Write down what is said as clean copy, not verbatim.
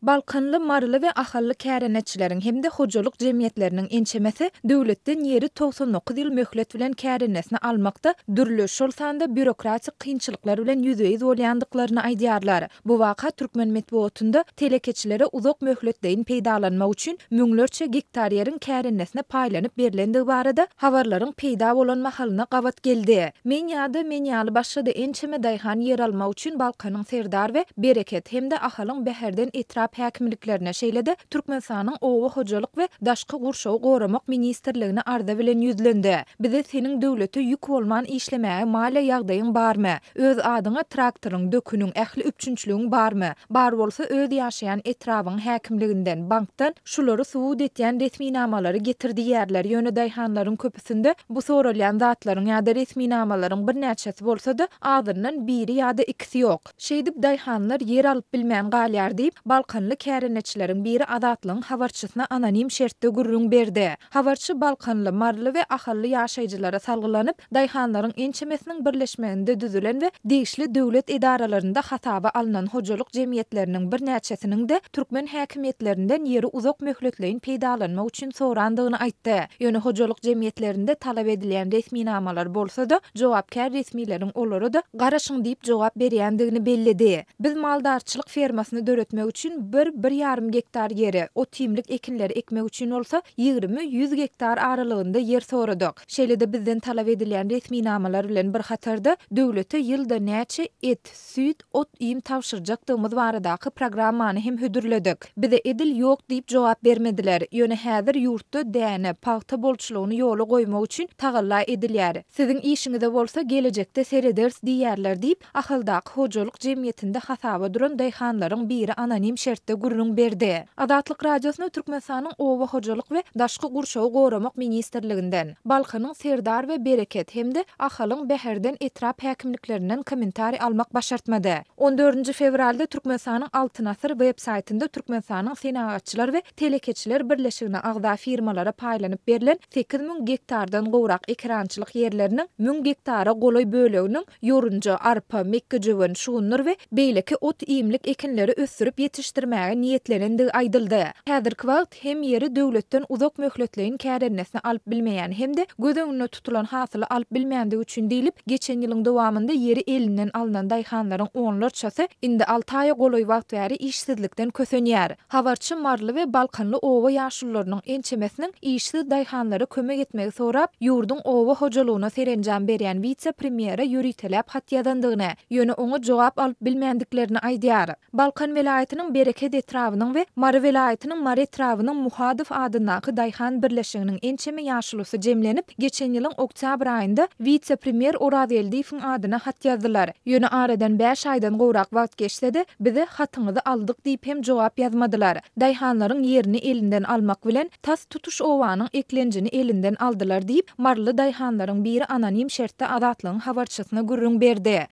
Balkanly, maryly we ahally kärendeçileriň hem-de hojalyk jemgyýetleriniň ençemesi döwletden ýeri 99 ýyl möhlet bilen kärendesine almakda dürli, şol sanda býurokratik kynçylyklar bilen ýüzbe-ýüz bolýandyklaryny aýdýarlar. Bu waka türkmen metbugatynda telekeçilere uzak möhletleýin peýdalanmak üçin müňlerçe gektar ýeriň kärendesine paýlanyp berlendigi barada habarlaryň peýda bolan mahalyna gabat geldi. Men ýa-da men ýaly başga-da ençeme daýhan ýer almak üçin Balkanyň Serdar we Bereket hem-de Ahalyň Bäherden etrap häkimliklerine, şeýle-de Türkmenistanyň Oba hojalyk we daşky gurşawy goramak ministrligine arza bilen ýüzlendi. Bize seniň döwlete ýük bolman işlemäge maliýe ýagdaýyň barmy? Öz adyňa traktoryň, döküniň, ähli üpjünçiligiň barmy? Bar bolsa öz ýaşaýan etrabyň häkimliginden, bankdan şulary subut etýän resminamalary getir diýýärler, ýöne daýhanlaryň köpüsinde bu soralýan zatlaryň ýa-da resminamalaryň birnäçesi bolsa-da, azyndan biri ýa-da ikisi ýok. Şeýdip daýhanlar ýer alyp bilmän galýar diýip, balkanly kärendeçileriň biri Azatlygyň habarçysyna anonim şertde gürrüň berdi. Habarçy balkanly, maryly we ahally ýaşaýjylara salgylanyp, daýhanlaryň ençemesiniň birleşmeginde düzülen we degişli döwlet edaralarynda hasaba alnan hojalyk jemgyýetleriniň birnäçesiniň-de türkmen häkimiýetlerinden ýeri uzak möhletleýin peýdalanmak üçin sorandygyny aýtdy. Ýöne hojalyk jemgyýetlerinde talap edilýän resminamalar bolsa-da, jogapkär resmileriň olara-da garaşyň diýip jogap berýändigini belledi. Biz maldarçylyk fermasyny döretmek üçin bir, bir ýarym gektar ýeri, ot-iýmlik ekinleri ekmek üçin bolsa 20, 100 gektar aralygynda ýer soradyk. Şeýle-de bizden talap edilýän resminamalar bilen bir hatarda döwlete ýylda näçe et, süýt, ot-iým tabşyrjakdygymyz baradaky programmany hem hödürledik. Bize edil ýok diýip jogap bermediler. Ýöne häzir ýurtda däne, pagta bolçulygyny ýola goýmak üçin tagalla edilýär. Siziň işiňize bolsa gelejekde serederis diýýärler diýip, Ahaldaky hojalyk jemgyýetinde hasaba duran daýhanlaryň biri anonim şertde gürrüň berdi. Azatlyk Radiosyna Türkmenistanyň Oba hojalyk we daşky gurşawy goramak ministrliginden, Balkanyň Serdar we Bereket hem-de Ahalyň Bäherden etrap häkimliklerinden kommentariý almak başartmady. On dördünji fewralda Türkmenistanyň Altyn asyr web saýtynda Türkmenistanyň Senagatçylar we Telekeçiler birleşigine agza firmalara paýlanyp berlen 8000 gektardan gowrak ekerançylyk ýerleriniň 1000 gektara golaý böleginiň ýorunja, arpa, mekgejöwen, şugundyr we beýleki ot-iýmlik ekinleri ösdürip ýetişdirmäge niýetlenendigi aýdyldy. Häzirki wagt hem ýeri döwletden uzak möhletleýin kärendesine alyp bilmeýän hem-de göz öňünde tutulan hasyly alyp bilmändigi üçin diýlip, geçen ýylyň dowamynda ýeri elinden alnan daýhanlaryň onlarçasy indi alty aýa golaý wagt bäri işsizlikden kösenýär. Habarçy maryly we balkanly oba ýaşulularynyň ençemesiniň işsiz daýhanlara kömek etmegi sorap, ýurduň oba hojalygyna serenjam berýän wise-premýere ýöriteläp hat ýazandygyny, ýöne oňa jogap alyp bilmändiklerini aýdýar. Balkan welaýatynyň Bereket etrabynyň we Mary welaýatynyň Mary etrabynyň Muhadow adyndaky daýhan birleşiginiň ençeme ýaşulusy jemlenip, geçen ýylyň oktýabr aýynda wise-premýer Orazgeldiýewiň adyna hat ýazdylar. Ýöne aradan bäş aýdan gowrak wagt geçse-de, bize hatyňyzy aldyk diýip hem jogap ýazmadylar. Daýhanlaryň ýerini elinden almak bilen, tas tutuş obanyň eklenjini elinden aldylar diýip, maryly daýhanlaryň biri anonim şertde Azatlygyň habarçysyna gürrüň berdi.